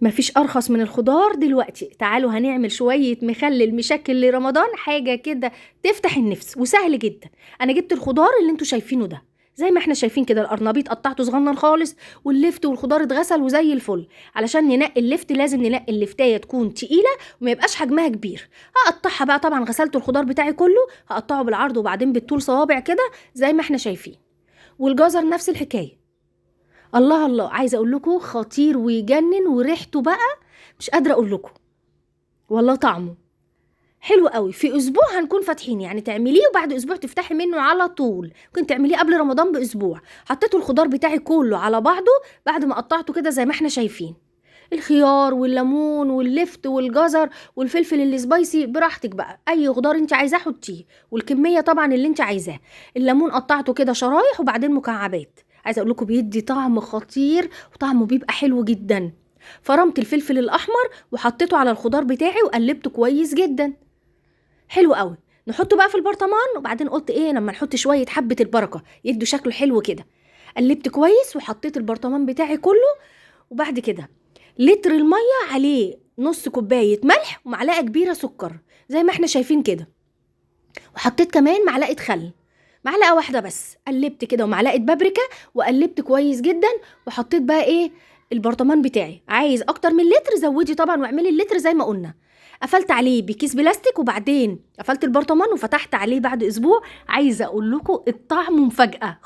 مفيش ارخص من الخضار دلوقتي. تعالوا هنعمل شوية مخلل مشكل لرمضان، حاجة كده تفتح النفس وسهل جدا. انا جبت الخضار اللي انتوا شايفينه ده زي ما احنا شايفين كده، القرنبيط قطعته صغنن خالص، واللفت والخضار اتغسل وزي الفل. علشان ننقي اللفت لازم ننقي اللفتايه تكون تقيلة وما يبقاش حجمها كبير. هقطعها بقى، طبعا غسلت الخضار بتاعي كله، هقطعه بالعرض وبعدين بالطول صوابع كده زي ما احنا شايفين. والجزر نفس الحكاية. الله الله، عايزه اقول لكم خطير ويجنن، وريحته بقى مش قادرة اقول لكم والله، طعمه حلو قوي. في اسبوع هنكون فاتحين، يعني تعمليه وبعد اسبوع تفتحي منه على طول، ممكن تعمليه قبل رمضان باسبوع. حطيت الخضار بتاعي كله على بعضه بعد ما قطعته كده زي ما احنا شايفين، الخيار والليمون واللفت والجزر والفلفل ال spicy، براحتك بقى اي خضار انت عايزاه حطيه، والكميه طبعا اللي انت عايزاه. الليمون قطعته كده شرايح وبعدين مكعبات. عايزه اقول لكم بيدي طعم خطير وطعمه بيبقى حلو جدا. فرمت الفلفل الاحمر وحطيته على الخضار بتاعي وقلبته كويس جدا، حلو قوي. نحطه بقى في البرطمان، وبعدين قلت ايه لما نحط شوية حبه البركة يدوا شكله حلو كده. قلبت كويس وحطيت البرطمان بتاعي كله. وبعد كده لتر المية عليه نص كوباية ملح ومعلقة كبيرة سكر زي ما احنا شايفين كده، وحطيت كمان معلقه خل، معلقه واحدة بس. قلبت كده ومعلقة بابريكا وقلبت كويس جدا. وحطيت بقى ايه البرطمان بتاعي. عايز اكتر من لتر زودي طبعا واعملي اللتر زي ما قلنا. قفلت عليه بكيس بلاستيك وبعدين قفلت البرطمان وفتحت عليه بعد اسبوع. عايزه اقول لكم الطعم مفاجاة.